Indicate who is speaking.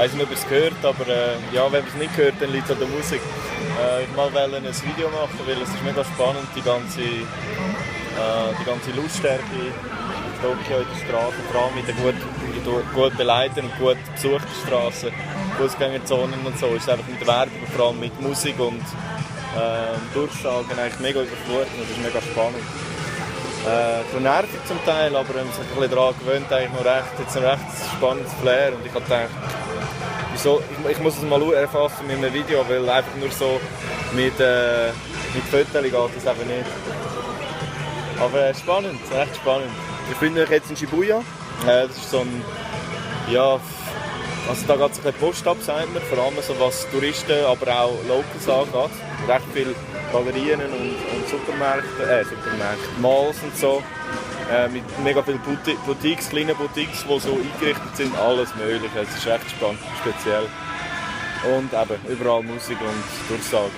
Speaker 1: weiss nicht, ob ihr es gehört, aber ja, wenn man es nicht hört, dann liegt es an der Musik. Ich wollte mal ein Video machen, weil es ist mega spannend, die ganze Lautstärke in Tokio in der Straße, vor allem in den gut beleiteten und gut besuchten Straßen, Fußgängerzonen und so, ist einfach mit Werbung, vor allem mit Musik und Durchsagen eigentlich mega überflutet und das ist mega spannend. Schon nervig zum Teil, aber wenn man sich ein bisschen daran gewöhnt, eigentlich noch recht spannendes Flair und ich habe gedacht, ich muss es mal erfassen mit einem Video, weil einfach nur so mit Fotos geht das eben nicht. Aber spannend, echt spannend. Ich bin jetzt in Shibuya, das ist so ein, ja, also da geht es ein bisschen Post ab, sagt man, vor allem so was Touristen, aber auch Locals angeht. Recht viele Galerien und Supermärkte, Malls und so. Mit mega vielen Boutiques, kleinen Boutiques, die so eingerichtet sind, alles mögliche. Es ist echt spannend, speziell. Und eben, überall Musik und Durchsagen.